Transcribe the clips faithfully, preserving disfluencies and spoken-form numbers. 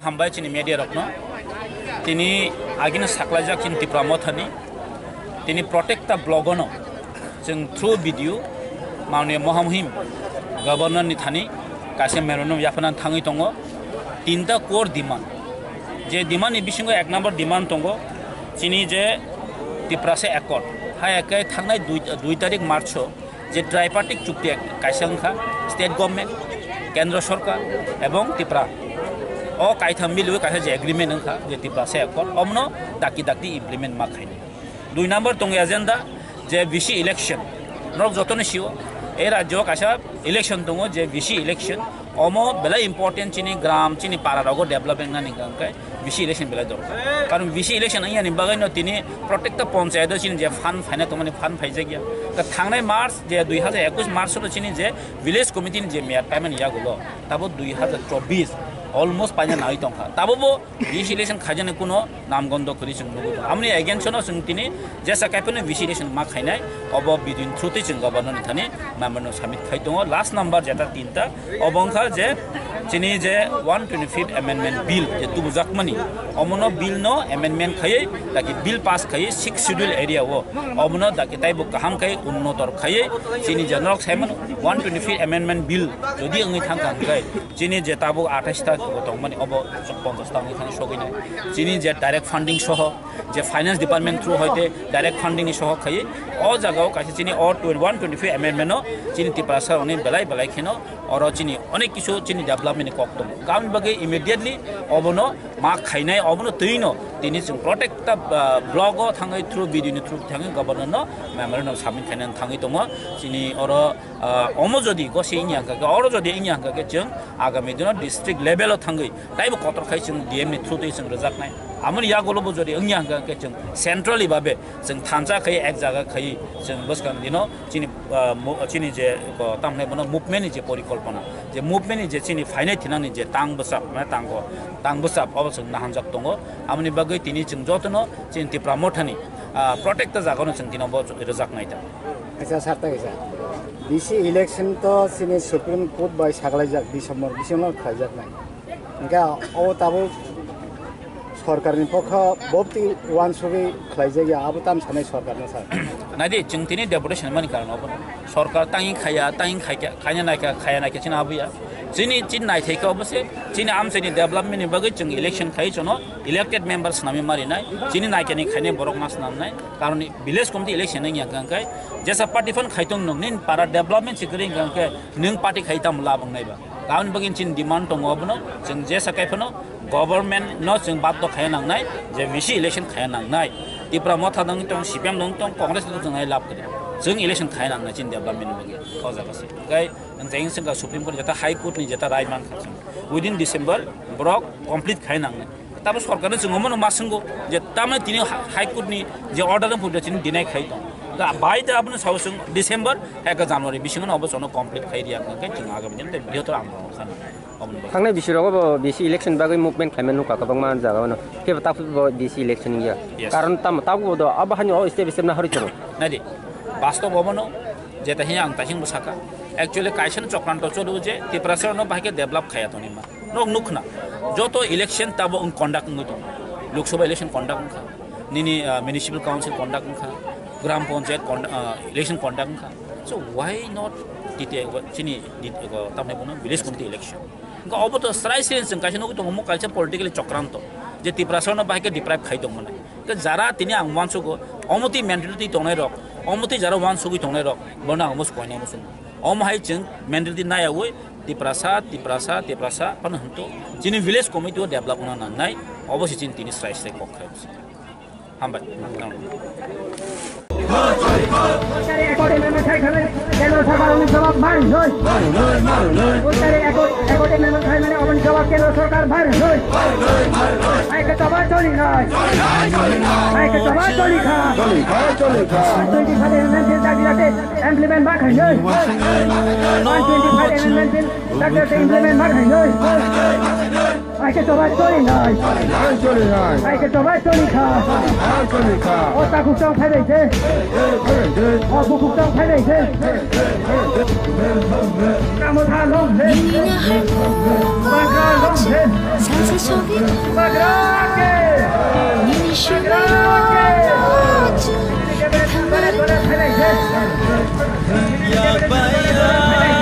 Hambai chini media rokno. Tini agini saklaijak chini Tipra Mothani. Tini protecta blogono chwng through video manwi Mohamuhim Governor ni thani kaisa memorandum yaphana thangwi tongo. Tinta core demand. Je demand ni bisingo ek number demand tongo. Chini je Tiprasa Accord. Hai ekai thangnai dui, dui tarik March o je tripartite chukti kaisa wngkha, state government, kendra sorkar ebong Tipra. O kaitham milwi kaisa je agreement wngkha, je Tiprasa Accord, omno dakti dakti implement ma khainai. Dui number tongo agenda, je V C election. Norok jotono sio, e rajyo kaisa election tongo, je V C election. Omo belai important chini gram, chini para rogo development nani hwnkhe V C election belai dorkar. Karon V C election wngya ni bagwi no tini protecta panchayat o chini je fund phaina tongmani fund phaijakya. Ka thangnai March je dui hajar ekwis March o chini je village committee ni je mayor paimani yagulo tabo dui hajar chobbish almost paina nai tongkha. Tabo bo V C election khaijani kuno namgondo kwrwi chwng nugwi tongo. Amoni against no chwng tini jesa kaiphano V C election ma khainai, obo bidin through twi chwng governor ni thani memorandum submit khai tongo. Last number jeta tinta, obo wngkha je chini je one twenty-fifth amendment bill je tubujakmani, omono bill no amendment khaiwi, taki bill pass khaiwi sixth schedule area o, omono taki taibo kaham khai unnotor khaiwi chini je norok saimano one twenty-fifth amendment bill jodi wngwi thangkha hwnkhe chini je tabuk athais ta tongmani obo ponchash ta wngwi thangwi sogwi nai. Chini je direct funding soho, je finance department through hoite direct funding ni soho khaiwi, o jaga o kaisa chini o one twenty-five amendment no chini Tiprasa rokni belai belai kheno oro chini onek kisu chini development ni kok tongo. Aboni bagwi immediately obono ma khainai, obono twi no tini chwng protecta, ah, block o thangwi through video ni through thangwi governor no memorandum submit khainani thangwi tongo. Chini oro, ah, omo jodi gosi wngya hwnkha khe, oro jodi wngya hwnkha khe chwng agami dino district level o thangwi taibo kotor khai chwng D M ni through twi chwng rwjaknai. Amoni yagulo bo jodi wngya hwnkha khe chwng centrally babe chwng thansa khai ek jaga khai chwng bwskang dino chini, ah, mo-, chini je ko tamni bono movement ni je porikolpona, je movement ni je chini phainai thinangni je tang bwsap, mane tango, tang bwsap obo chwng nahanjak tongo. Amoni bagwi tini chwng jotono chini Tipra Mothani, ah, protecta jagano chwng tini obo rwjaknai ta. Acha, sir, ta kisa. V C election to chini Supreme Court bai sagalaijak December bisingo khlaijaknai. Hingke o tabuk sorkarni pokho bobti uansugwi khlaijak ya, abo tam sanai sorkarno, sir. Naidi, chwng tini deputation mani karon obo. Sorkar tangwi khaya, tangwi khaikha, khaina naikha, khaya naikha chini abo ya. Chini, chini naithai khe obo se, chini amchaini development ni bagwi chwng election khai chwngno elected member swnamwi marinai, chini naikani khainai borok ma swnamnai, karon village committee election wngya hwnkhe jesa party phan khai tong nwng nini para development se kwrwi hwnkhe nwng party khai tamo lab wngnai ba. Aboni bagwi chini demand tongo obono, chwng jesa kai phano government no chwng baddo khaya nangnai je V C election khaya nangnai. Tipra Motha dong tong, C P M dong tong, Congress dong tong ai lab kwrwi. Chwng election khaya nangnai chini development ni bagwi o jaga se. Hwnkhe ang jeng sengkha Supreme Court jeta High Court ni jeta rai mankha chwng. Within December borok complete khaya nangnai. Tamo sorkarno chwng omono ma swngo je tamni tini ha-, High Court ni je order wng phuto chini deny khai tong. Da bai da abono sao chwng December eka January bisingo obo chono complete khai riya hwnkhe chwng agami dino tei bihor to ang kha. Oboni bagwi. Thangnai bisi rogo bo bisi election bagwi movement khaima nukha kwbangma jaga ono. Kebo takhuk bo bisi election wngya. Yes. Karon tamo tabuk bo do abo hani o step step na hari choro. Naidi, bastob obono jeta hiya ang taising bo saka. Actually kaisa no chokranto cholo je Tiprasa no bahai khe develop khaya toni ma. Nok nukna, joto election tabo wng conduct wngwi tongo. Lok Sabha election conduct wngkha, nini, ah, municipal council conduct wngkha, gram panchayat con-, ah, election conduct wngkha. So why not tite chini dit-, tamni bono village committee election? Wngkha obo to srai srai chwng kaisa nugwi tongo, mo kaisa politically chokranto, je Tiprasa no bahai khe deprive khai tongmani. Ke jara tini ang uansugo, omoti mentality tongnai rok, omoti jara uansugwi tongnai rok, bono ang musu koinai musu. Omo hai chwng mentality naiyawi Tiprasa, Tiprasa, Tiprasa phano hwnto. Chini village committee o develop wngna nangnai, obo se chini tini srai srai kok khai. Hambai. Sorkari accord amendment khai thangwi kendro sorkar ni jawab mari noi. Sorkari accord, accord amendment khai mane oboni jawab kendro sorkar mari noi. Hai ke toba choli noi. Hai ke toba choli kha. Choli kha, choli kha. Twenty five amendment bill dagi dagi implement ma khai noi. Twenty five amendment bill dagi dagi implement ma khai noi. Aike chobai choli nai. Ai choli nai. Aike chobai choli kha. Ai choli kha. O takhuk chong phailai se. Ai choli se. O bukhuk chong phailai se. Ai choli se. Kamo tha long se. Bagra long se. Bagra ke. Bagra ke. Yak bai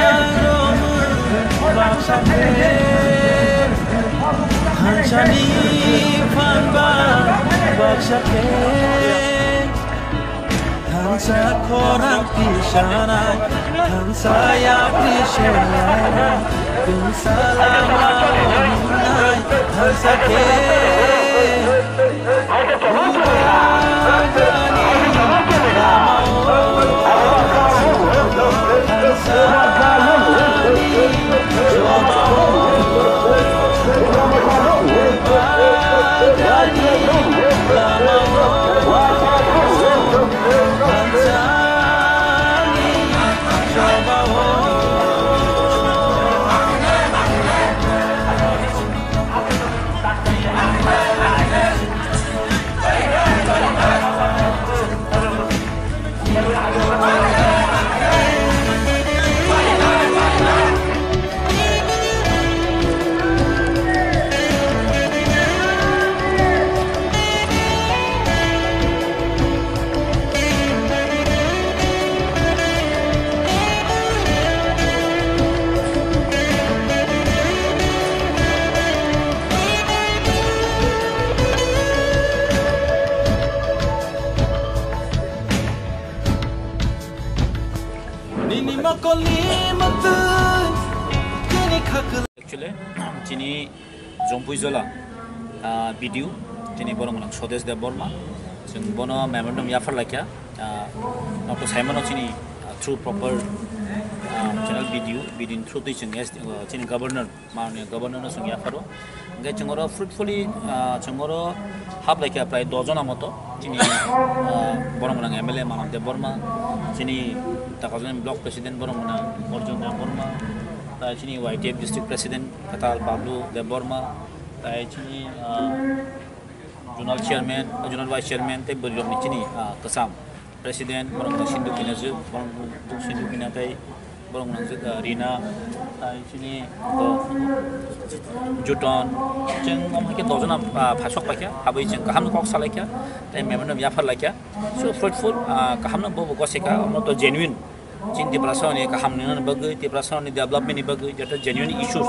yak romwi baksa khe, thansani phan ba baksa khe, thansa khorang tisanai, thansa yapri senai, thansa lama himnai, thansa khe. Nini mokolni mwtwi, chini khakla. Actually, chini Jompuijola, ah, B D O, chini borok mwnang Swadesh Debbarma. Chwng bono memorandum yaphar laikha, ah, nokto saimano chini, ah, through proper, ah, channel B D O, B D O ni through twi chwng S D, ah, chini governor, Mananiya governor no chwng yapharo. Hwnkhe chwng oro fruitfully, ah, chwng oro hap laikha prai dos jona moto. Chini, ah, borok mwnang M L A Malam Debbarma, chini Takajan block president borok mwnang Arjun Debbarma, tai chini Y T F district president Katal Pablo Debbarma, tai chini, ah, zonal chairman, zonal vice chairman, tei bwrwirokni chini, ah, kwcham president, borok no Sindhu Kinaji, borok no Sindhu Kina tei borok no, ah, Rina, tai chini, ah, Juton, chwng omo hai khe dos jona, ah, phasok paikha, habwi chwng kaham kok salaikha, tei memorandum yaphar laikha. So fruitful, ah, kaham no bo bo goseka, omo to genuine. Chini Tiprasani kaham ni bagwi, Tiprasani development ni bagwi, jeta genuine issues.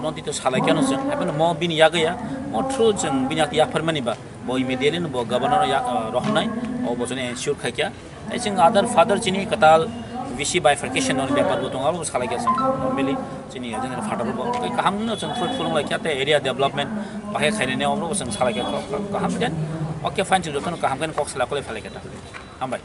Mo tito salai khe no chwng, haino mo bini yagwi ya, mo through chwng bini yak yapharmani ba, bo immediately no bo governor ya, ah, rohornai, o bo chwng ensure khai kha. Tai chwng other further chini kwtal V C bifurcation no bepar bo tongo, abo salai kha chwng. Normally chini agenda further bo, tei kaham no chwng fruitful wng lai kha, tei area development bahai khainani omo bo chwng salai kha, kaham den. Okay, fine, chwng jotono kaham khe kok salai kha, hambai.